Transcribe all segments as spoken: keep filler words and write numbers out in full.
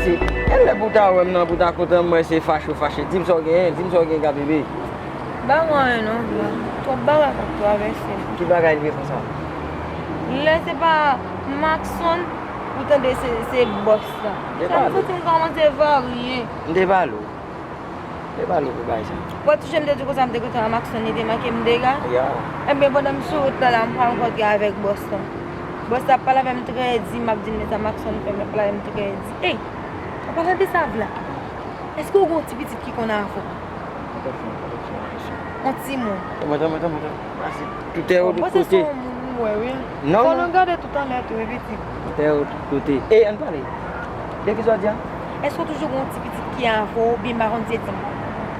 E lè pou w ta wè m nan, pou w ta kontan m wè se fache w fache. Di m sa w genyen, di m sa w genyen, K B B. Ba mwen anyen non, Vla. Twòp bagay k ap travèse m. Ki bagay li ye konsa? Lè se pa Maxon, ou tande se, se bòs la. Sa m santi m kòmanse varye. M te pale w. M te pale w pou bagay sa. Wè, tou jan m te di w konsa, m te kontan a Maxon, li te manke m dega. Ya. Ebyen, pandan m sou wout la, la, m pral rankontre avèk bòs la. Bòs la ap pale avè m trè di, m ap di l, men sa Maxon fè m, l ap pale avè m trè di. Ey! An palan de sa, Vla, èske w gen yon ti pitit ki konn avè w? Yon timoun. Tanpri, tanpri, tanpri, tanpri. Pase tout est de l'autre côté. Bon, se yon moun ou wè, wi. Non, non. Fò nou gade tout anlè tou, wi, pitit. Tout est de l'autre côté. E, ann pale. De ki sa w di a? Èske w toujou gen yon ti pitit ki avè w, oubyen m pa konn se ti.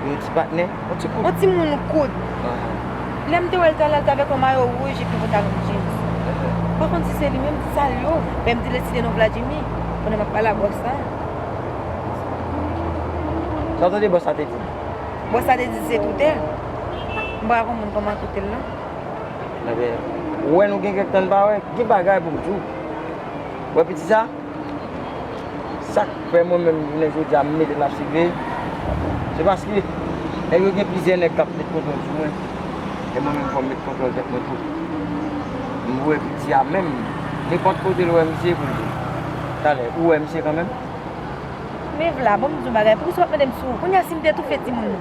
Yon ti patnè? Yon ti kout? Yon timoun kout. Ahan. Lè m te wè l talè, l t avèk yon mayo wouj epi yon pantalon jeans. Ahan. M pa konn si se li menm, sa l yo. Men m di l se ti de non Vladimir, pandan m ap pale a bòs la. Sa w tande bòs la te di? Bòs la te di se toutè. M pa konn moun kòman toutè l lan. Ebyen, ou wè nou gen kèk tan n pa wè, gen bagay pou m di w. Wè piti sa? Sa k fè mwen menm jounen jodi a m mete l ap siveye, se paske nèg yo gen plizyè nèg k ap met kontwòl sou mwen. E mwen menm fò m met kontwòl tèt mwen tou. M voye piti a menm, nenpòt kote l wè misye pou l di. Talè, ou wè misye kanmenm? Men Vla, bon m di w bagay, poukisa w ap mande m si w, kounye a si m te toufe timoun nan?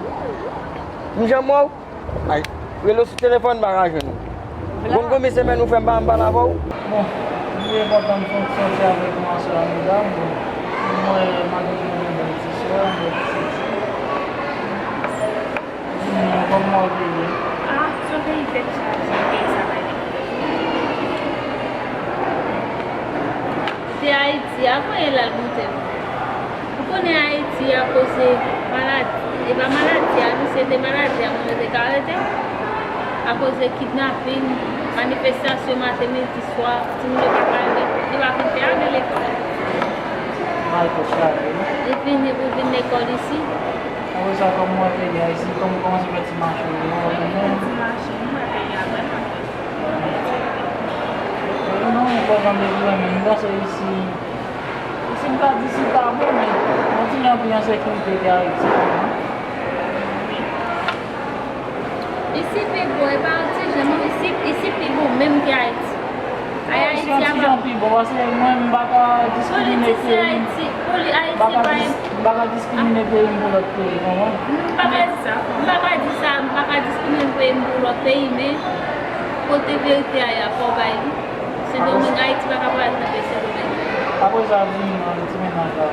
M janm wè w? Ay, rele w sou telefòn, m pa ka jwenn ou. Ou konn konbyen semèn ou fè m pa janm pale avè w? Bon, li enpòtan m fè yon ti sòti avèk mwen aswè a, medam. Bon, mwen, madanm mwen, yon bèl ti swa, yon bèl ti sèks. Di mwen, kòman w te ye? Ah, se yon peyi tèt chaje, peyi sa pa gen. Te Ayiti, avan yè l al monte m. Ou konnen Ayiti akoz de maladi, e pa maladi a, non, se te maladi a, moun yo te ka arete. Akoz de kidnapin, manifestasyon maten, midi, swa, timoun yo pa ka al lekòl, yo pa fin fè ane lekòl. Mal pou chaje, non? Li vini pou vin lekòl isi. Apre sa, kòman w te ye Ayiti? Kòman, kòman se fè ti mache w yo? Ti mache, nou wè peyi a vrèman bèl. Non, mwen pa janm te vle, men m panse isi, isi m ka di isi pa bon, men yon ti jan pi an sekirite ke Ayiti, non? Isi pi bon, e pa yon ti jan, non, isi, isi pi bon menm ke Ayiti. Ay, Ayiti a pa pi bon, paske mwen, m pa ka diskrimine peyi m. Politik se Ayiti, poli-, Ayiti pa. M pa ka dis-, m pa ka diskrimine peyi m pou lòt peyi, konprann? M pa ka di sa, m pa ka di sa, m pa ka diskrimine peyi m pou lòt peyi, men kote verite a ye a, fò w bay li. Sendomeng, Ayiti pa ka parèt nan peyi Sendomeng. Apre sa, di m, ti mennaj la.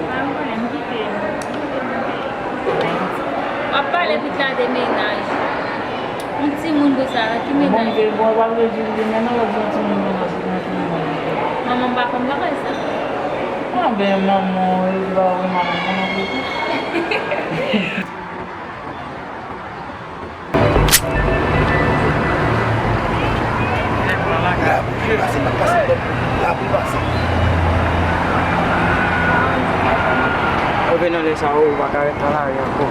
Pa m konnen, m kite, m kite nan peyi Ayiti. W ap pale pitit la de mennaj. Yon timoun konsa, ki mennaj? Bon, bon, w ap vle di li gen mennaj, w ap di yon timoun mennaj, li gen yon timoun mennaj. Manman m pa konn bagay sa. Anben, manman w, li pa wè manman w non plis. Lapli pase, m ap pase, lapli pase. Anben nan lè sa yo, ou pa ka ret nan lari ankò.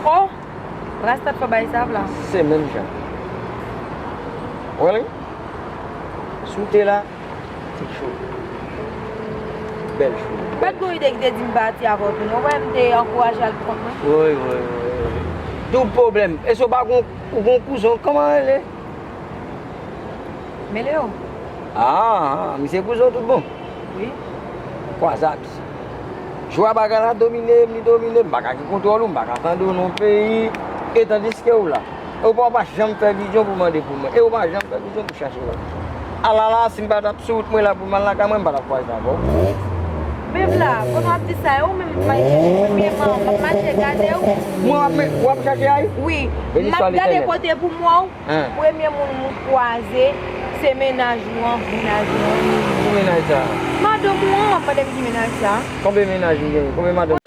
Oh! Rasta t fè bay sa vla. Se menm jan. Really? Si w te la, ti cho. Bèl cho. Pat gon ide ki te di m pati avè w tou non. Ou wè m te ankouraje al pou kont mwen. Wi, wi, wi, wi. Doub pwoblèm. Èske w pa gon, ou gon kouzen w, kòman l rele? Meleo. Ah, misye kouzen w tout bon. Wi. Kwazaks. Jou a bagay la domine m, li domine m, m pa ka gen kontwòl ou, m pa ka tande w nan yon peyi. E tandiske ou la. E ou pa, ou pa janm fè vizyon pou mande pou mwen. E ou pa janm fè vizyon pou chache lòt. Alala, si m pa t ap sou wout mwen la pou m al lakay mwen, m pa t ap kwaze avè w. Men vla, pandan w ap di sa, e ou menm m ap chèche premyèman, m ap mache gade w. Mwen w ap, w ap chache ay? Wi. M ap gade kote pou m wè w. Premye moun m kwaze, se mennaj ou an, mennaj ou an. Ki mennaj sa? Madanm ou an, w ap mande m ki mennaj sa. Konbyen mennaj ou genyen? Konbyen madanm?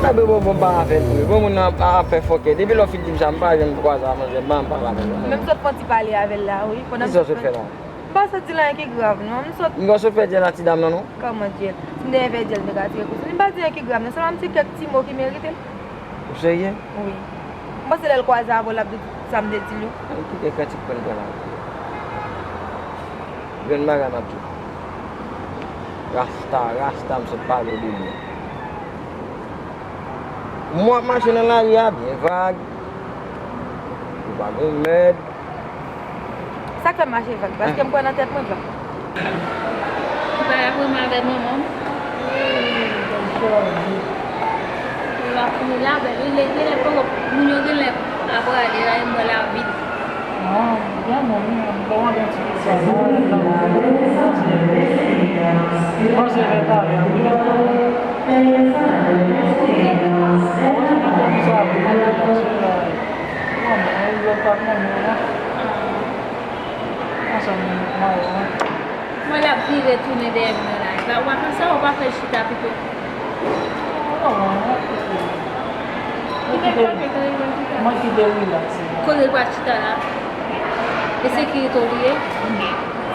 Abe bon bon pa avè l vre. Bon moun nan ap ap fè fòkè. Depi lè w fin di m sa, m pa janm kwaze a manzè, m pa m pa avè l. Menm sot fè yon ti pale avè l la, wi. Pandan Kisa w sot fè la? M pa sot di l anyen ki grav, non. M sot M pa sot fè dyèl a ti dam nan, non. Kòman dyèl? Si m te fè dyèl, m te ka tire kout sou li. M pa di anyen ki grav, non. Sèlman m di kèk ti mo ki merite l. Ou serye? Wi. M panse lè l kwaze avè w, l ap di tout sa m te di l yo. Kite kantik pran pran la. Grenn bagay m ap di. Rasta, rasta, m sot pale w de li. Mwen ap mache nan lari a byen vag. Ou pa gon mèd. Sa k fè m mache vag? Paske m kwè nan tèt mwen vag. Ou pa la pran m avè manman m. Ou la fini la, bèl. Li lè, li lè poko, moun yo genlè ap rale la, e mwen la vid. Non, byen bon, wi, m te mande yon ti kesyon. Panse fè talè, wi. Mwen, mwen, mwen, mwen, mwen, mwen, Mwen l ap vire tounen dèyè m nan la. E pa w pa fè sa, ou pa fè l chita pito. Mwen kite, mwen kite rilaks. Kote l pral chita la? E sekirite w li ye?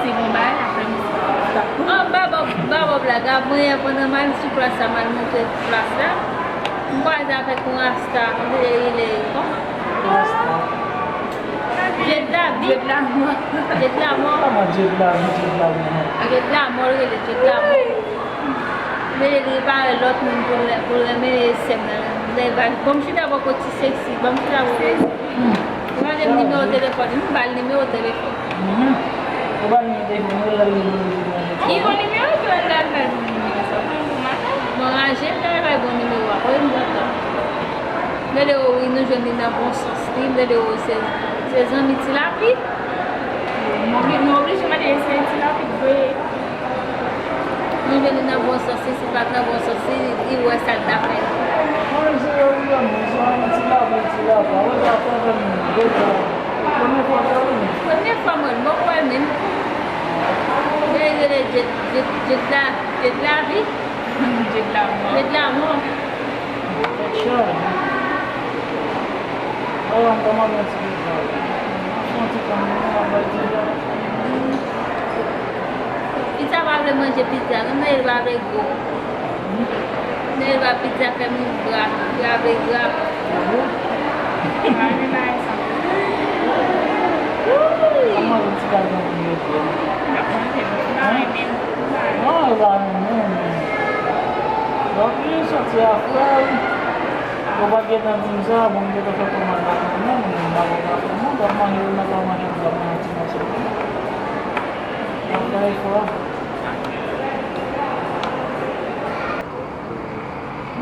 Se bon bagay, apre m. An, ba bòb, ba bòb la, gad mwen pandan m al sou plas la, m al montre plas la. M kwaze avèk yon rasta, li rele kòman? Rasta. Dye de lavi. Dye de lamò. Dye de lamò. Kòman Dye de lavi, Dye de lamò? Dye de lamò, l rele Dye de lamò. Men li pa wè lòt moun pou l, pou l renmen sè m nan. Lè l va, ban m chita bò kote ti seksi, ban m chita bò kote. Ou pa gen nimewo telefòn li, m ba l nimewo telefòn. Ou ba l nimewo telefòn, ou lè l rele. Ki bon nimewo ki wè l la, l ba l bon nimewo sa. Mwen raje, m ta bay bon nimewo a, kote m pran tan. Mwen rele w, wi, nou jwenn li nan bon sans li. M rele w, se, se zanmi Ti Lavi. Mwen, nou oblije mande si se Ti Lavi vre. Nou jwenn li nan bon sans li, si l pa t nan bon sans li, li wè sa l ta fè. Mwen, se yo, wi, mwen, se yon Ti Lavi, Ti Lavi. Wè sa fè avè m, deja. Premye fwa sa, wi. Premye fwa, mwen, mwen wè l menm. Men, rele Dye, Dye, Dye de la, Dye de lavi. Dye de lamò. Dye de lamò. Tèt chaje. Ala, m ta mande yon ti pizza. Yon ti pizza. Pizza pa vle manje pizza, non, men li pa vle gwo. Men li pa pizza fè moun gra, gra vle gra. Kòman yon ti kal nan pou yo fè? Non, e pa renmen, men. Donk, li soti a frè l. Ou pa t gentan di m sa, bon, m gentan fè kòmand la pou mwen, men m pa konn pa fè mwen, m ap manje, m ap manje, m ap manje ti mòso. M ap fè efò.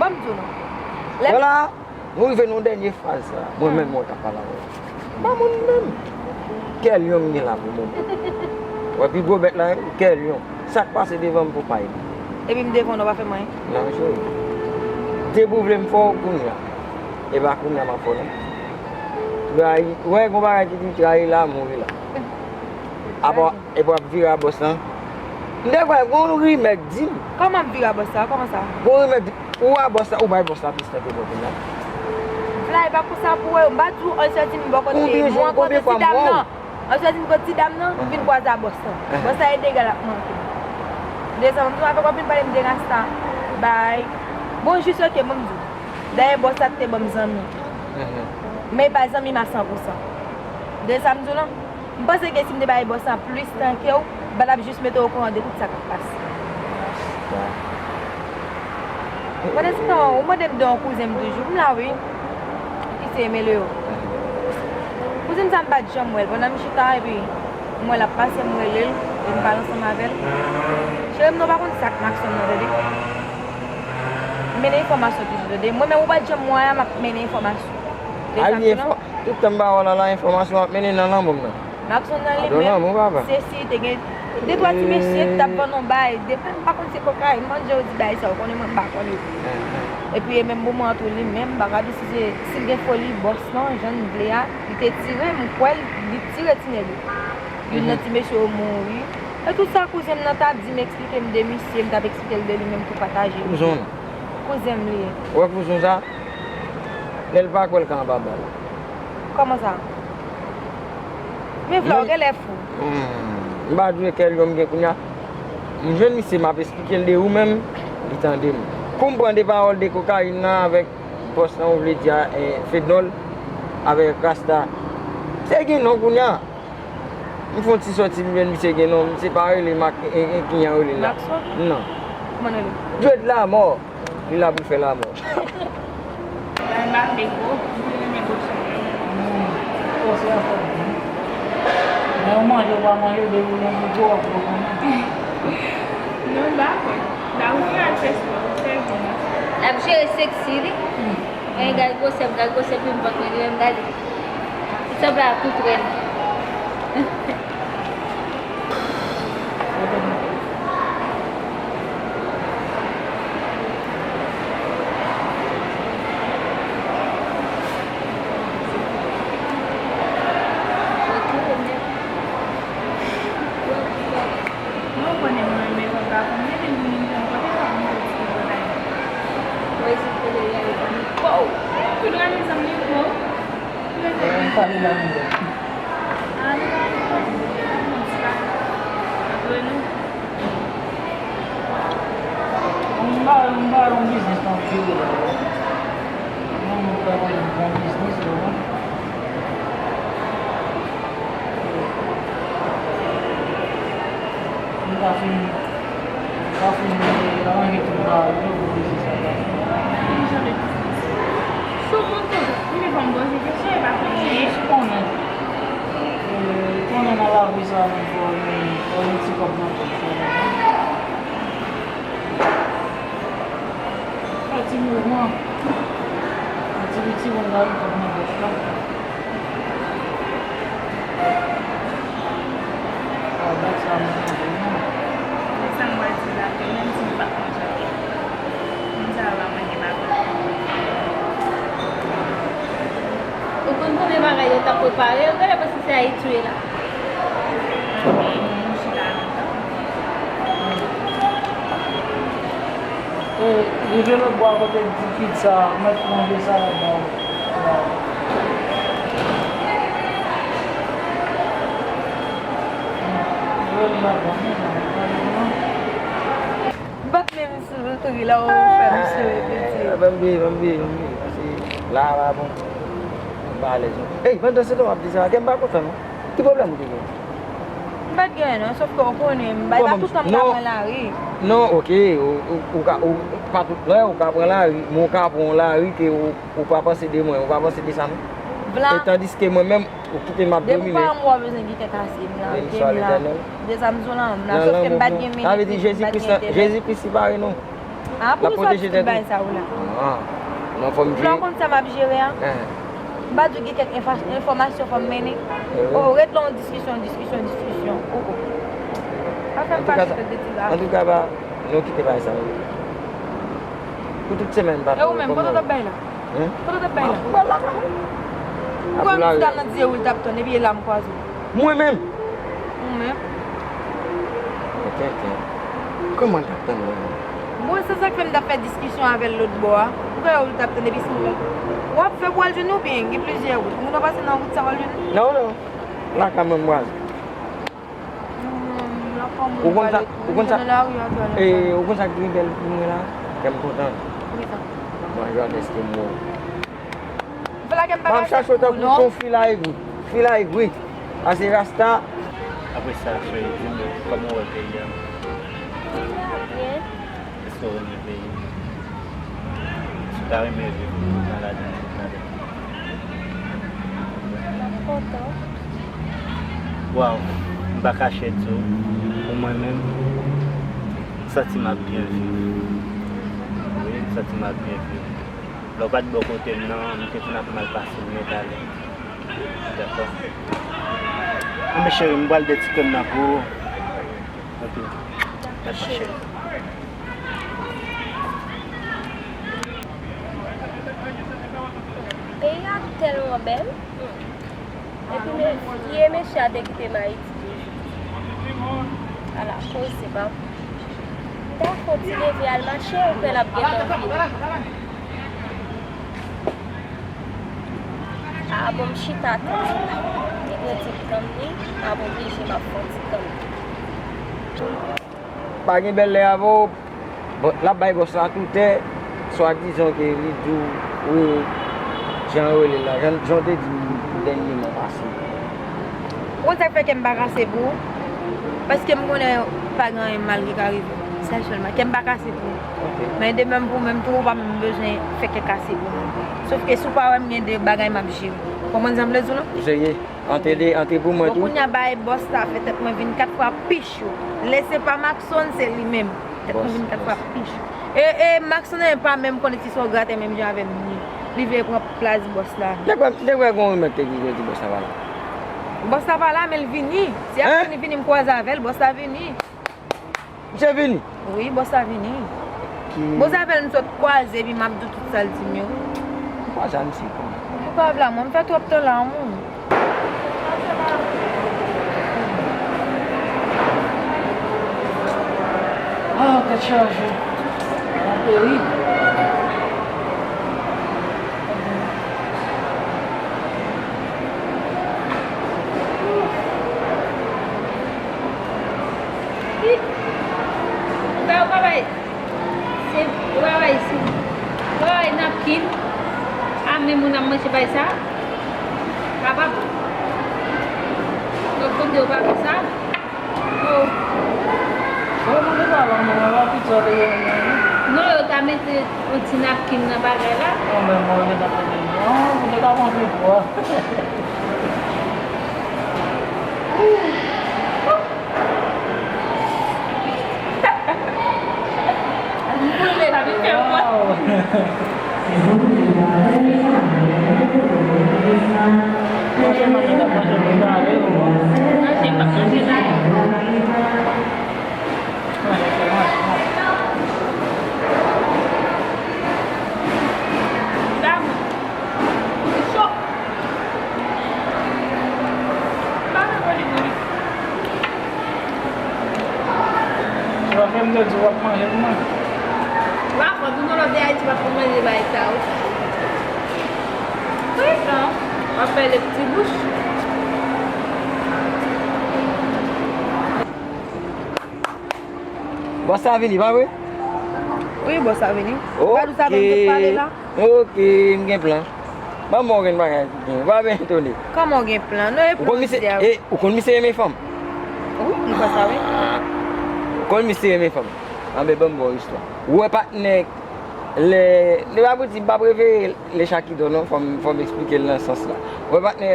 Ban m di w non. Lè Vwala, nou rive nan dènye faz la. Mwen menm, mwen ka pale avè w. Mamoun menm. Kè lyon m gen la pou moman. Wè pi gwo bèt la, kè lyon. Sa k pase devan m pou pay li. Epi m devan w, w pa fè m anyen. Non, cheri. Depi w vle m fè w kounye a. E pa kounye a m ap fè w non. Trayi, wè gon bagay ki di trayi la, mouri la. Apa, epi w ap vire a bòs lan. M te kwè gon rimè k di m. Kòman m vire a bòs la? Kòman sa? Gon rimè k di, ou a bòs la, ou bay bòs la plis tan ke bò kounye a. Vla, e pa konsa pou wè, m pa di w an sèten m bò kote, mwen kote ti dam nan. An sèten kote ti dam nan, m vin kwaze a bòs lan. Bòs la e dega l ap manke. Desann, m di w avèk w ap vin pale m de rasta. Bay. Bon, jis oke, bon, m di w. Dayè, bòs la te ban m zanmi. Men e pa zanmi m a san pou san. De sa m di w lan, m panse ke si m te bay bòs la plis tan ke w, m pa t ap jis mete w okouran de tout sa k ap pase. Pandan se tan, ou mande m de yon kouzen m toujou. M la wi. Ki se Emeleo. Kouzen m sa m pa t janm wè l. Pandan m chita epi m wè l ap pase, m rele l, epi m pale ansanm avè l. Cheri m, non, w pa konn sa k Maxon nan, tande. Mennen enfòmasyon toujou, tande. Mwen menm ou pa t janm wè a, m ap mennen enfòmasyon. Tout tan m pa wè w la, la enfòmasyon w ap mennen nan lanmou m nan. Maxon nan li menm, se si te gen de twa ti mesye ki t ap vann yon bay, depi m pa konn se kokayin, manje yo di bay sa, ou konnen mwen m pa konn yo. Epi e menm moman an tou li menm, m pa ka di si se, si l gen foli bòs lan, jan n vle a, li te tire m, m kwè l, li tire ti nèg yo. Youn nan ti mesye yo mouri. E tout sa kouzen m nan t ap di m, eksplike m de misye, m t ap eksplike l de li menm tou pataje. Kouzen w nan? Kouzen m li ye. Ou wè kouzen w sa? Lè l pa kwè l ka anba bal. Kòman sa? Men vle w genlè fou. Hmm, m pa jwe kè l yo m gen kounye a. M jwenn misye, m ap esplike l de ou menm, li tande m. Kou m pran de pawòl de kokayin nan avèk bòs lan, ou vle di a, eh, Fednòl, avèk Rasta. Se gen non kounye a. M fè yon ti sòti, m jwenn misye gen non, misye pa rele Mak, e, e, kijan yo rele l la. Maxwell? Non. Kòman l rele? Dwèt Lamò. Li la pou fè lamò. Bay m ba m de gwo, m renmen gwo chèn. Hmm, ou se afè. Men ou manje, ou pa manje, depi ou gen gwo gwo, w ap gwo kanmenm. Non, m pa kwè. Dayè, ou vin al fè spò, ou fè gwo, non. L ap jere seksi, wi. Hmm. Men gade gwosè m, gade gwosè plim vant mwen, li menm gade. Li sanble ak tou trèn. Non, ou konnen mwen renmen jan gason m ye, depi m vin kote sa, m soti pou bagay. Mwen se kote y ale ban m. Pow! Kou l rale zanmi m, pow! Kou l rale zanmi m. Ann pale la, nou. Ann pale la, nou. Antre nou. M ba, m ba yon biznis nan vire la. Yon moun ka ba yon bon biznis, ou konprann? M ka fin, m ka fin aranje tout bagay yo pou biznis la pase. Ki jan de biznis? Si w kontan, m te fè m poze kesyon, e pa fè anyen. Jis konnen. E, konnen nan lavi sa, nou fò gen, fò gen ti kòb nan pòch la. Fè ti mouvman. Fè ti piti moun la, li fòk nan bòs la. Ah, bèt sa, m kontan, non. Men sa m pral di la, ke menm si m pa t manje avè l, moun sa yo pa manje m avè l. Ou konn konbyen bagay yo t ap prepare? Yo genlè panse se Ayiti w ye la. E, rive lòt bò a kote di kit sa, mèt manje sa la ba w. M pa t menm souri la ou fè m souri piti. Ah, ban m veye, ban m veye, ban m veye. Paske la a pa bon. M pa alèz non. Ey, pandan se tan w ap di sa, kè m pa kontan non. Ki pwoblèm ou te gen? M pa t gen anyen non, sòf ke w konnen, m bay pa tout tan m ka pran lari. Non, oke, ou, ou, ou ka, ou, pa tout lè ou ka pran lari, men ou ka pran yon lari ke ou, ou pa panse de mwen, ou pa panse de sa non. Vla. E tandiske mwen menm, ou kite m ap domine. Depi w pa wè m, w bezwen gen kè kase m la, ke m la. Deza m di w la, m la, sòf ke m pa t gen menm, m pa t gen enterè. Sa vle di Jezi Kris separe nou. Ah, pou ki sòti tout bagay sa yo la? Ah, nan fòm vle w konn sa m ap jere a? M pa di w gen kèk enfòmasyon fò m mennen? Oh, ret la yon diskisyon, diskisyon, diskisyon. Oh, oh. Pa fè m fache tèt de ti gason. Antouka, ba, nou kite bagay sa yo. Pou tout semèn, m pa fè. E ou menm, kote w t ap bay la? Kote w t ap bay la? Ou kwè m ti dam nan di se ou l t ap tann, epi e la m kwaze w? Mwen menm? Ou menm? Kòman l t ap tann mwen menm? Bon, se sa k fè m t ap fè diskisyon avè l lòt bò a. Ou kwè ou l t ap tann epi si w ap fè pou al jwenn ou byen, gen plizyè wout. Moun nan pase nan wout sa w al jwenn li? Non, non. Lakay mwen m pral. Ou konn sa, ou konn sa, e, ou konn sa k pi bèl pou mwen la? Kè m kontan. Mwen jwenn èske m wè w. M ap chache w tankou yon fi la egri. Fi la egri. Pase rasta. Apre sa, cheri, di m kòman w wè peyi a? Byen. Èske w renmen peyi w? Si w ta renmen viv nan ladan, nan ladan. M ap kontan. Waw, m pa kache di w, pou mwen menm, m santi m ap byen viv. Wi, m santi m ap byen viv. Lè w pa t bò kote m nan, m te konn ap mal pase m nèt ale. Dakò. Anben cheri, m pral de ti krèm nan pou ou. Ok. Dakò, cheri. Peyi a tèlman bèl. Epi men, vye mesye a te kite m Ayiti toujou. Ala koze, papa. Lè a fè w ti leve al mache, ou kwè l ap gentan vini. A bon, m chita tann li la. Li gen ti granm li, m ap oblije m ap fè yon ti tann li. Pa gen bèl lè avè w. Bon, l ap bay bòs la toutè, swadizan ke li di w, wi, jan yo rele l la, jan, jan w te di m dènyèman pase. Ou konn sa k fè kè m pa kase pou ou? Paske m konnen pa gen anyen mal ki ka rive w. Sa sèlman. Kè m pa kase pou ou. Ok. Men de menm pou menm tou, ou pa menm bezwen fè kè kase pou mwen. Sof ke si w pa wè m gen de bagay m ap jere. Ou konprann sa m vle di w lan? Ou serye? Antre de, antre pou mwen tou. Bon, kounye a bay bòs la fè tèt mwen vin kat fwa pi cho. Lè se pa Maxon, se li menm. Tèt mwen vin kat fwa pi cho. E, e Maxon pa menm konnen ti sa w graten menm jan avè m li. Li vle pran plas bòs la. Nèg wè, nèg wè gon remèd te di, di bòs la pa la. Bòs la pa la, men l vini. Se ap li vini m kwaze avè l, bòs la vini. Misye vini? Wi, bòs la vini. Ki... Bòs la fè l m sot kwaze, epi m ap di w tout sa l di m yo. M kwaze a misye kòman? Ou pa vle mwen, m fè twòp tan la, wi. Ah, tèt chaje. Mwen peri. Sa yo pa bay. Se, yo pa bay si. Yo pa bay napkin. A, men moun ap manje bay sa. Kapab. Lòt kote yo pa fè sa. Oh. Bon, nou te pale ann, mwen, la pizza te gen. Non, yo ta mete yon ti napkin nan bagay la. Non, men mwen, mwen te mete non, mwen te ka manje bwa. Sa fè m te di w ap manje pou mwen. Ou pa fò, tou moun lòt de Ayiti pa t konn manje bagay sa yo. Wi, non. W ap fè de ti bouch. Bòs la vini, pa vre? Wi, bòs la vini. Ou pa di w sa menm, tout pale la. Ok, m gen plan. Ban m yon grenn bagay ki gen. Ou pa byen etone. Kòman w gen plan? Non, e plan w di a. Ou konn misye renmen fanm? Wi, m kwè sa, wi. Ou konn misye renmen fanm. Anben, ban m ba w istwa. Ou wè patnè, lè, lè pa pou di, m p ap reveye lè Chakidon non, fò m, fò m eksplike l nan sans la. Ou wè patnè.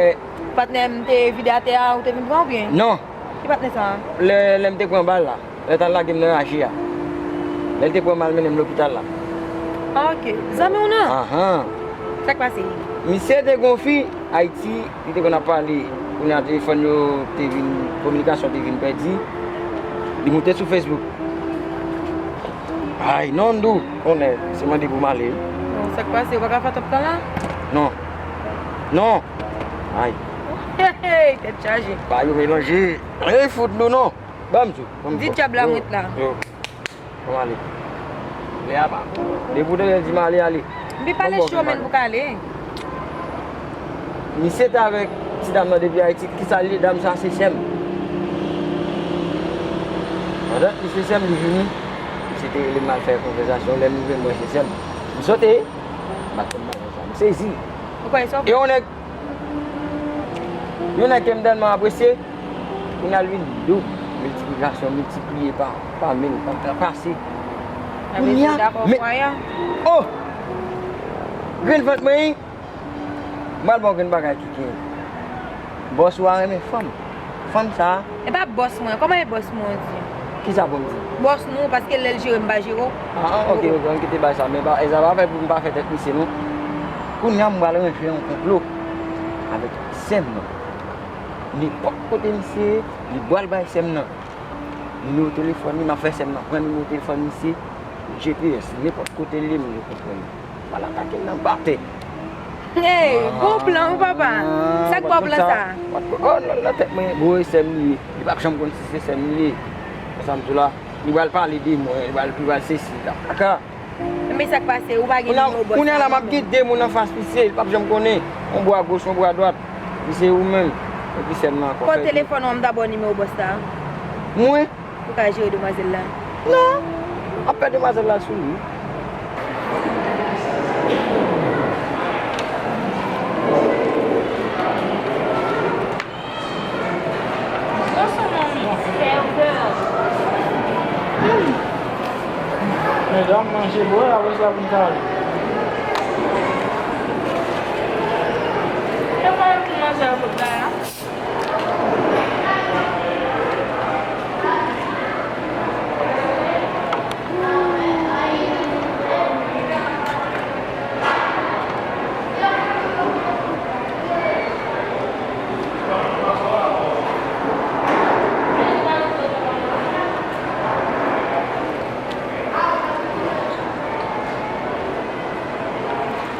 Patnè m te vide atè a, ou te vin pran oubyen? Non. Ki patnè sa a? Lè, lè m te pran bal la. Lè t al lage m nan raje a. Lè l te pran m al mennen m lopital la. Ah, ok. Zanmi w nan? Ahan. Sa k pase? Misye te gon fi Ayiti, li te konn ap pale. Kounye a telefòn yo te vin, kominikasyon te vin pèdi. Li moute sou Facebook. Ay, non, Ndou, konnen, se mande pou m ale. Bon, sa k pase? Ou pa ka fè twòp tan la? Non. Non. Ay. Hey, hey, tèt chaje. Ba yo melanje. Ey, fout nou non. Ban m di w. Di dyab la mwen la. Yo. Ban m ale. Lè a pa. Depi w tande di m ale, ale. M pi pale cho menm pou k ale. Misye te avèk ti dam nan depi Ayiti. Kisa l ye? Dam sa se sè m. Pandan misye sè m, li vini. Misye te rele m al fè konvèsasyon. Lè m rive, m wè se sè m. M sote. M pa t konn bagay sa. M sezi. Ou kwè sa? E yon nèg Yon nèg ke m tèlman apresye, kounye a l vin doub, miltiplikasyon, miltipliye pa, pa mil, pa, pa, pase. Kounye a, men, oh! Grenn vant mwen, wi. M pral ba w grenn bagay ki gen. Bòs ou a renmen fanm. Fanm sa a. E pa bòs mwen, kòman e bòs mwen di? Kisa pou m di? Bòs nou, paske lè l jere m pa jere w. Ah, ok, ok, ann kite bagay sa. Men pa, e sa pa fè pou m pa fè tèt misye non. Kounye a m pral ranje yon konplo avèk sè m nan. Nenpòt kote misye ye, li pral bay sè m nan nimewo telefòn li, m ap fè sè m nan pran nimewo telefòn misye, G P S, nenpòt kote l ye, m vle konprann. Pral atake l nan batè. Hey, bon plan wi papa. Sa k ba w plan sa? Oh, nan, nan tèt mwen, bon, e sè m li ye. Li p ap janm konn si se sè m li ye. Sa m di w la. Li pral pale de mwen, li pral, li pral sesi la. Kaka. Men sa k pase, ou pa gen nimewo bòs la? Kounye a la, m ap gen de moun anfas misye, li p ap janm konnen. Yon bò a goch, yon bò a dwat. Misye ou menm. Epi sèl nan ankò. Pran telefòn ou, m ta ba w nimewo bòs la. Mwen? Ou ka jere demwazèl la? Non. Ap fè demwazèl la sou li. Bon, son manmi, sèvè. Hmm. Medam, manje bwè, apre sa pou n ka ale. E mwen menm ki manje avèk la.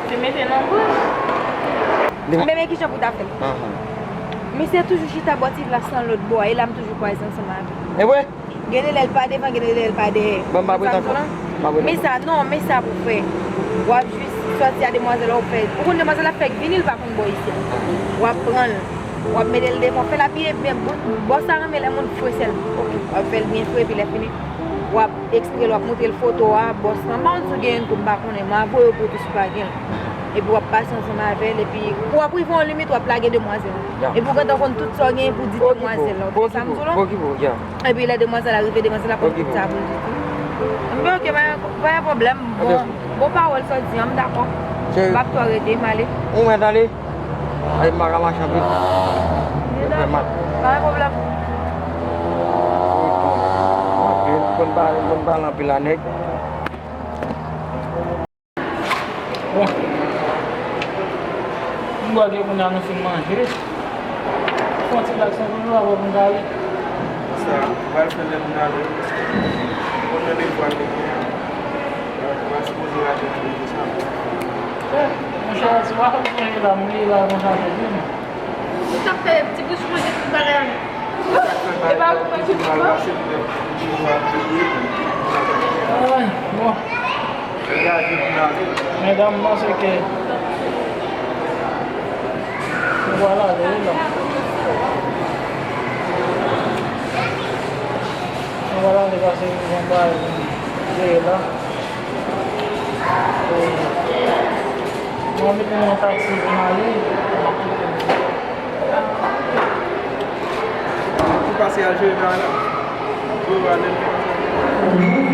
Te mete nan bouch. Men, men kijan pou ta fè l? Ahan. Misye toujou chita bò ti glas lan lòt bò a, e la m toujou kwaze ansanm avè l. E vre? Gen de lè l pa devan, gen de lè l pa dèyè. Bon, m pa pretann fò. M pa pretann fò. Men sa, non, men sa pou fè. W ap jis sòti a demwazèl la, w fè. Ou konn demwazèl la fèk vini, l pa konn bò isi a. W ap pran l, w ap mete l devan, fè l apiye byen, bò, bò sa renmen lè moun fre sèlman. Ok. W ap fè l byen fre, epi lè fini, w ap eksplike l, w ap montre l foto a, bòs lan. M pa konn si w gen youn tou, m pa konnen, m a voye w pou tou si w pa gen l. Epi w ap pase ansanm avè l, epi w ap rive yon limit, w ap lage demwazèl. Ya. Epi w gentan konn tout sa w genyen pou di demwazèl la. Ou konprann sa m di w la? Epi lè demwazèl la rive, demwazèl la konn tout sa pou l di tou. Mwen, ok, pa, pa gen pwoblèm. Bon, bon pawòl sa w di an, m dakò. M p ap twò rete, m ale. Ou mèt ale? Ay, m pa ka mache anpil. Mèt ale. Pa gen pwoblèm. Anpil, konn pale, konn pale anpil a nèg. Bon. M kwè ke kounye a nou fin manje. Fè yon ti blag san toujou apre pou n ale. Sa, m pral fè lè pou n ale. Konn nan devwa nou gen an. Nou pa sipoze rate randevou sa. Eh, monchè, si w pa fè m sonje la, m rele la konsa tou, wi. Ou t ap fè ti bouch manje tout bagay. E pa pou mwen tout bouch mwen. Ay, bon. Medam, m panse ke nou pral ale, wi, la. Nou pral ale pase yon bagay pou nou veye la. E, mwen mete nan yon taksi pou m ale. Ou pase al jere bagay la? Ou ale l konsa?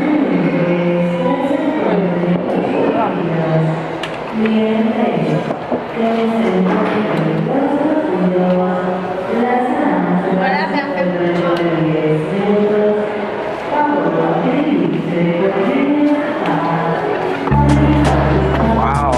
Wow.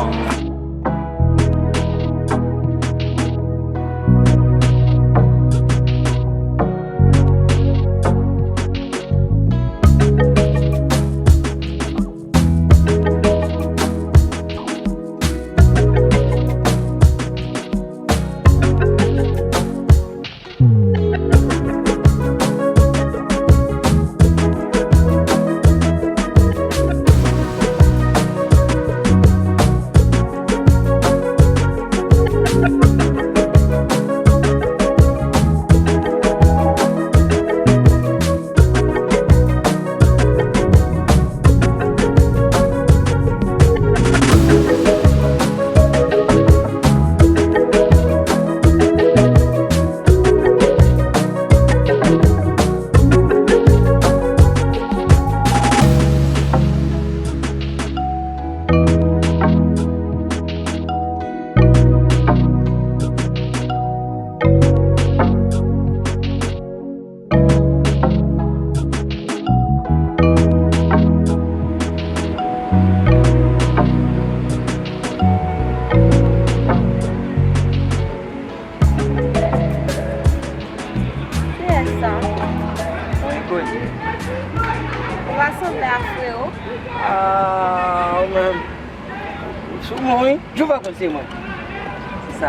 Kiyès sa? Yon enkonni. Ou pa sanble a frewo? Ah, ou menm. Sou mwen, wi. Jovè konn se mwen. Se sa.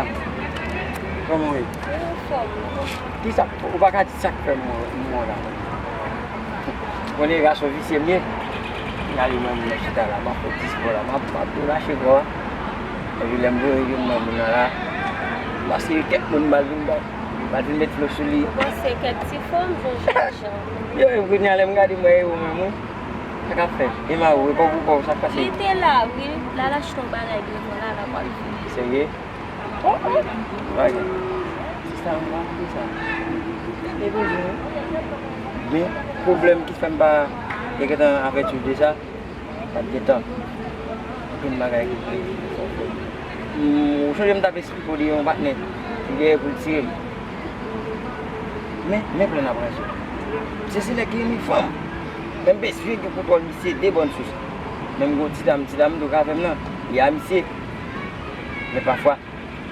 Kòman w ye? Mwen anfòm, wi. Kisa, ou pa ka di sa k fè m wè w la? Konnen gason visye m ye. Gade mwen, moun nan chita la, m ap fè ti spò la, m ap, m ap tou rache kò a. Epi lè m voye youn nan moun nan la, paske kèk moun m al vin ba, m al vin met flo sou li. Ou panse kèk ti fanm, jwenn jèn jan. Yo, e kounye a lè m gade mwen e ou menm wi. Sa k ap fèt? E mari w, e kòk ou kòk, sa k pase? Li te la, wi. L al achte yon bagay devan la, l ap al vini. Serye? Oh, oh. Bagay. Sista, m pa vle sa. Gade pou mwen. Gen pwoblèm ki fè m pa te gentan avèti w de sa. Pa t gentan. Gen bagay ki vle fè w fè. M, ou sonje m t ap eksplike w de yon patnè ki genyen pou l tire m. Men, men plan n ap raje. Misye se nèg ki renmen fanm. Men m bezwen gen kontwòl misye de bòn sous. Men m gen yon ti dam, ti dam tou ka avè m nan. Li a misye. Men pafwa,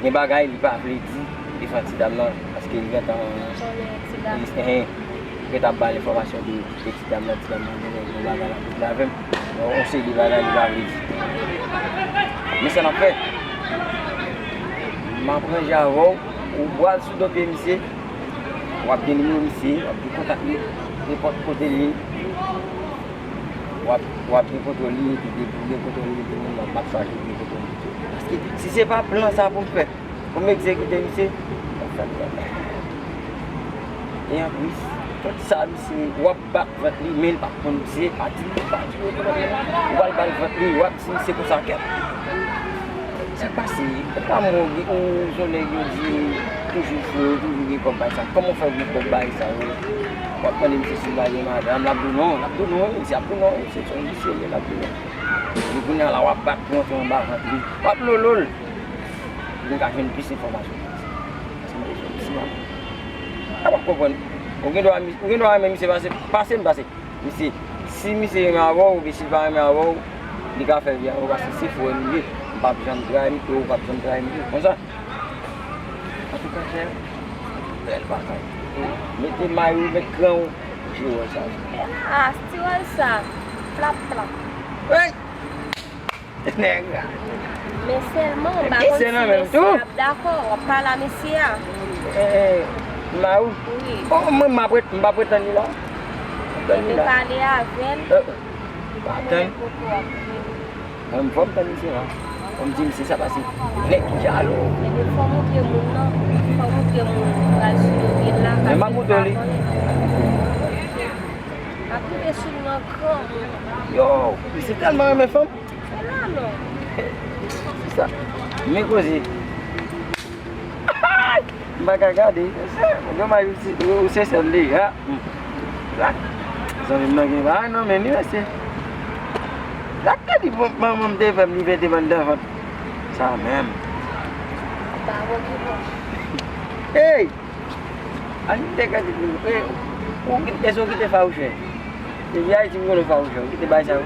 gen bagay li pa vle di devan ti dam nan, paske li gentan, li, ehe, gentan ap ba l enfòmasyon de, de ti dam nan, ti dam nan gen, gen bagay l ap regle avè m. Yon, yon seri de bagay li pa vle di. Men sa n ap fè. M ap ranje avè w, ou pral sou do pye misye, w ap gen nimewo misye, w ap gen kontak li, nenpòt kote l ye. W ap, w ap gen kontwòl li, epi depi w gen kontwòl li, epi moun nan m ap chache gen kontwòl li tou. Paske si se pa plan sa pou m fè, pou m egzekite misye, m ap fè l. E anplis, tout sa misye, w ap bat vant li, men l p ap konn misye, pa di, pa di, ou pral bat vant li, w ap di misye konsa kèt. Sa k pase? E pa mwen, ou se yon nèg yo di toujou fre, ou toujou gen kòb bay sa. Kòman w fè gen kòb bay sa yo? W ap mande misye si l pa gen madanm, l ap di w non, l ap di w non, wi, misye ap di w non, wi, misye se yon visye, men l ap di w non. Epi kounye a la, w ap bat pou antre anba vant li. W ap lolo l. Pou nou ka jwenn plis enfòmasyon. Paske m bezwen misye a. A, w ap konprann. Ou gen dwa, ou gen dwa renmen misye pase, pase m pase. Misye, si misye renmen avè w, oubyen si l pa renmen avè w, li ka fè vi avè w, paske se frè m li ye. M p ap janm trayi m tou, ou p ap janm trayi m tou. Konsa. Antouka, chè, bèl bagay. Mete may ou, met kran ou, jwe wòl sa. Ah, sti wòl sa. Plap, plap. Hey! Nèg la. Men sèlman, m pa konn si mesye a ap dakò. W ap pale a mesye a. Eh, eh, Maou? Wi. Oh, mwen, m ap ret-, m p ap ret tann li la. Tann li la. Pale avè l. Eh, eh. Pa tann. Mwen poko ap vini. Mwen, fò m tann misye la. Fò m di misye sa pase. Nèg ki jalou. Ebyen, fò w montre moun nan. Fò w montre moun ou pral sou do pye l la. Men m ap montre li. Ap rive sou l nan granmoun. Yo, misye tèlman renmen fanm. Se la non. Se sa. Men koze. M pa ka gade. Domaj ou se, ou se sèl deja. Hmm. La. Zanmi m nan gen bagay nan men li, mesye. La, gade manman m te fè m li fè te bann dan vant. Sa menm. Pa bon ki bon. Hey! Ann te gade pou nou. E, ou ki, èske w kite fawouchè? Depi Ayiti m konnen w fawouchè, ou kite bagay sa yo?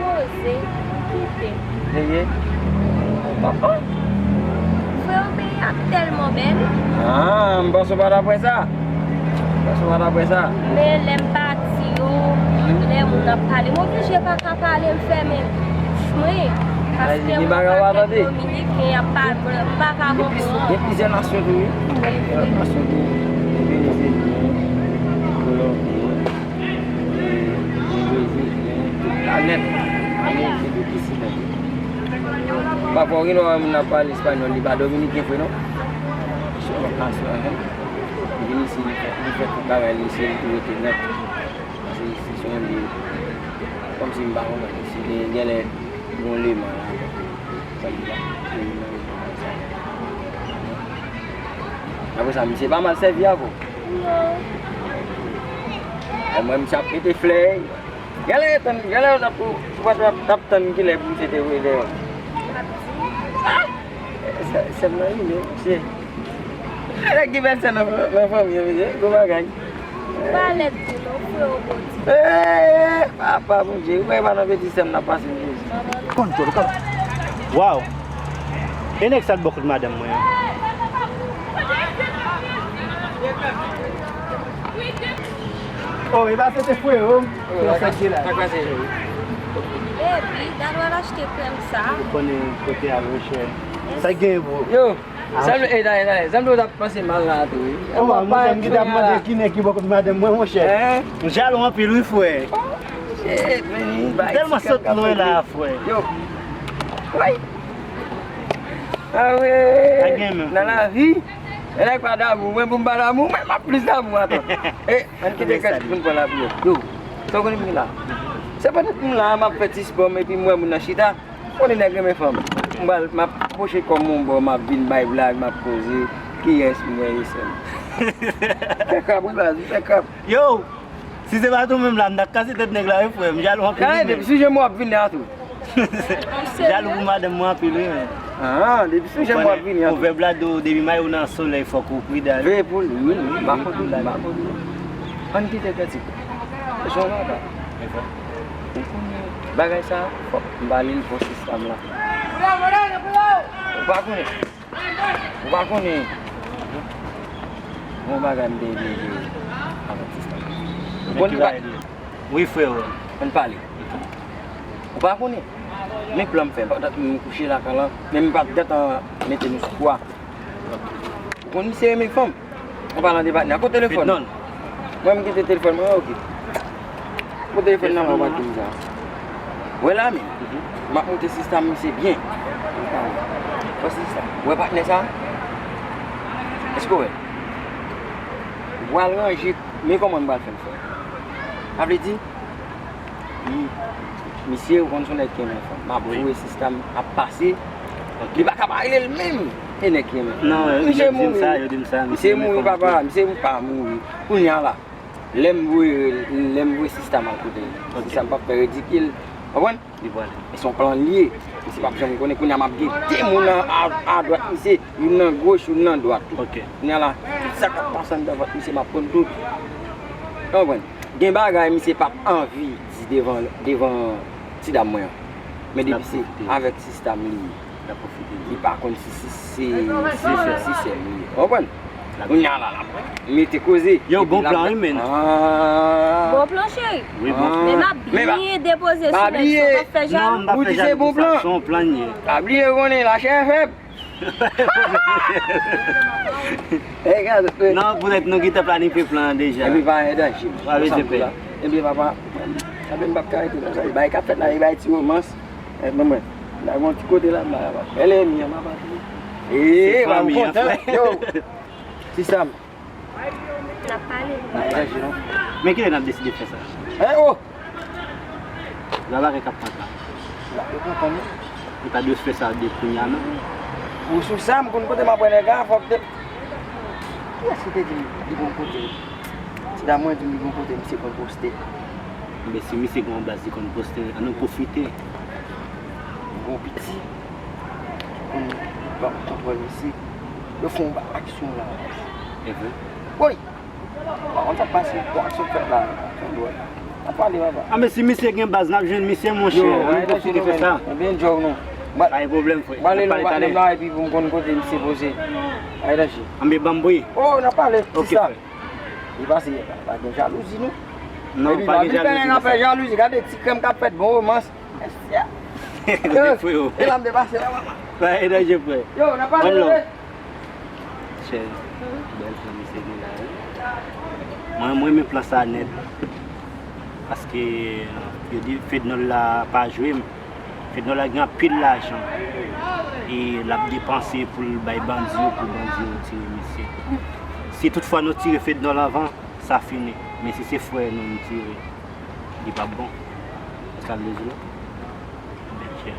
Poze, m kite. Serye? Papa? Freo, peyi a tèlman bèl. Ah, m panse w pa t ap wè sa. M panse w pa t ap wè sa. Men lè m pati yo, lè moun ap pale, m oblije pa ka pale, m fèmen bouch mwen. Paske moun pa fè Dominiken ap pale, m pa ka konprann. Gen plizyè nasyon tou, wi. Plizyè nasyon tou. Gen Venezelyen, Kolonbyen, e, gen Brezilyen, tout planèt. Ameriken tou ki sou nèt. Pafwa, ou gen dwa wè moun ap pale espanyòl, li pa dominiken vre non. Se yon lòt nasyon, en. Li vin isi, li fè, li fè tout bagay li isi, li tou rete nèt. Paske isi se yon lye, kòmsi m pa konprann, isi gen, genlè gen yon leman la, sa li pa, se leman yo konn sa. Apre sa, misye pa mal sèvi avè w. Non. Omwen misye ap mete flè. Genlè yo tann, genlè yo t ap, ou pa t ap, t ap tann kilè pou misye te voye dèyè w. Ah! Sè, sè m nan rimè, mesye. Nèg ki bèl sè nan, nan fanmi an, mesye. Gwo bagay. Pa lèd tou non, freo, bon ti. Eh, papa Bondye, ou pa nan betiz sè m nan pase m Jezi. Konn tro, konn. Waw. E nèg sa t bò kot madanm mwen an. Oh, e pa se te freo m. Yo, sa k gen la? Sa k pase? Baby, gad w al achte krèm sa. Ou konnen kote a, monchè. Sa k gen, bro? Yo, zanmi, e, talè, talè. Zanmi, w t ap panse mal la tou, wi. Oh, monchè, m gentan ap mande ki nèg ki bò kot madanm mwen, monchè. Hein? M jalou anpil, wi, frè. Tèlman sot nou ye la, frè. Yo. Woy. Ah wi. Nan lavi, lè nèg pa damou, mwen pou m pa damou, mwen m ap plis damou ankò. E, ann kite kèt moun pran lapiyè. Yo. Sa w konnen m gen la? Se petèt m la, m ap fè ti spò m epi m wè moun nan chita. Konnen nèg renmen fanm. M pral, m ap pwoche kò m yon bò, m ap vin bay blag, m ap koze. Kiyès m wè ye sèl? Fè krab, wi, baz, fè krab. Yo! Si se pa t ou menm la, m t ap kase tèt nèg la, wi, frè. M jalou anpil, wi, men. Depi sou je m w ap vini a tou. M jalou pou madanm mwen anpil, wi, men. Ah, depi sou je m w ap vini a tou. Pwovèb la di w, depi mayo w nan solèy, fòk ou prida, wi. Veye pou li, wi, wi. M pa kont ou, m pa kont ou. Ann kite kèt. Jan la ba. Ou konnen bagay sa, fòk m ba li l pou sistèm la. Ou pa konnen. Ou pa konnen. Bon bagay m te vle di avèk sistèm. Ou konn pa. Wi, freo. Ann pale. Ou pa konnen. Men plan m fè, pandan m kouche lakay lan, men m pa t gentan mete nou sou kwa. Ou konn misye renmen fanm. An palan de patnè, kote telefòn nan? Mwen, m kite telefòn mwen, ok. Kote telefòn nan, mwen pa di m sa. Wè la, men. M ap monte sistèm misye byen. Wè sistèm. Wè patnè sa? Èske w wè? Ou pral ranje, men kòman m pral fè l fè? Sa vle di, M, misye, ou konn se yon nèg ki renmen fanm. M ap voye sistèm ap pase. Li pa ka pa rele l menm. E nèg ki renmen fanm. Non, misye mouri. Misye mouri, papa. Misye pa mouri. Kounye a la, lè m voye, lè m voye sistèm al kote l. Sistèm p ap fè ridikil. Konprann? E se yon plan l ye. Misye p ap janm konnen. Kounye a m ap gen de moun a, a, adwat misye. Youn nan goch, youn nan dwat tou. Kounye a la, tout sa k ap pase anndan vant misye, m ap konn tout. Konprann? Gen bagay misye p ap anvi di devan, devan ti dam mwen an. Men depi se avèk sistèm li ye. Li pa konn si, si, si, si se, si se li ye. Konprann? Kounye a la, l ap mete koze. Yo, bon plan, wi, men. Bon plan, cheri. Wi, bon plan. Men m ap byen depoze sou nèg sa, w ap fè jalou. Ou di se bon plan. Se yon plan ye. Pa bliye, konnen lachè fèb. Non, poutèt nou gentan planifye plan an deja. Epi pa gen danje. Pa bezwen pè. Epi papa, sa menm m p ap ka rete konsa. Li bay k ap fèt la, li bay ti romans. Epi mwen, la gon ti kote la, m ba papa. E lènmi an, papa. E, papa kontan. Yo, ti Sam. N ap pale. N ap pale, non. Men kilè n ap deside fè sa? Hein, oh! Lala gen k ap pran tan. Lala gen k ap pran tan, wi. Ou ta dwe fè sa de kounye a menm. Ou sou sa, m konn kote m ap wè nèg la, fòk te. Kiyès ki te di m li gon kote? Ti dam mwen di m li gon kote misye konn poste. Men si misye gon baz li konn poste, ann nou pwofite. Gon piti ki konn ban m kontwòl misye. Yo fè yon ba-, aksyon la. E vre? Woy! Pa konn sa k pase, bon aksyon k fèt la, aksyon dwòl. N ap pale, papa. A, men si misye gen baz, n ap jwenn misye, monchè. Ann pwofite fè sa. Ebyen, djòl nou. Pa gen pwoblèm, frè. N ap pale talè. Epi pou m konn kote misye poze. Ay, danje. Ann ban m bri. Oh, n ap pale, ti sa. Li pase, pa gen jalouzi, non. Non, pa gen jalouzi, non. Epi, n ap fè jalouzi, gade ti krèm k ap fèt, bon romans. Freo. E la m te pase la, papa. Pa gen danje, frè. Yo, n ap pale, frè. Chè, bèl fanmi se gen la, wi. Mwen, mwen renmen plan sa nèt. Paske, yo di Fednòl la pa jwe. Fednòl la gen anpil lajan. E l ap depanse pou l bay bandi yo, pou bandi yo tire misye. Si toutfwa nou tire Fednòl anvan, sa fini. Men si se frè nou, nou tire, li p ap bon. Ou sa vle di la? Bèl chè.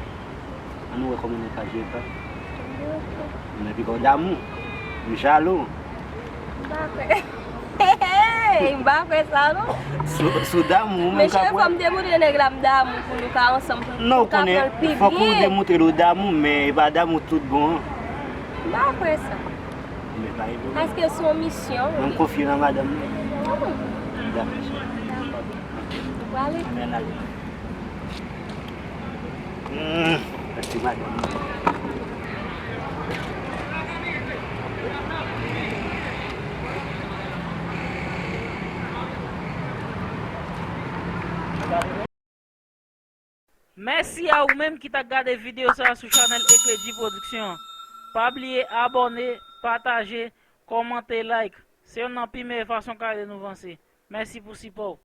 Ann nou wè kòman nou ka jere sa. Men piga w damou. M jalou. M pa kwè. M pa kwè sa, non. Si w damou, ou menm ka kwè. Men cheri, fò m demontre nèg la m damou pou nou ka ansanm, pou nou ka pran l pi byen. Non, ou konnen, fòk ou demontre l ou damou, men e pa damou tout bon an. M pa kwè sa. Men pa gen pwoblèm. Paske se yon misyon. Mwen konfye nan madanm mwen. Dakò, cheri. Ou prale? Ann ale. Hmm, mèsi madanm. Mèsi a ou menm ki t ap gade videyo sa a sou chanèl Ekledi Production an. Pa bliye abòne, pataje, kòmante, like. Se youn nan pi meyè fason k ap ede nou vanse. Mèsi pou sipò w.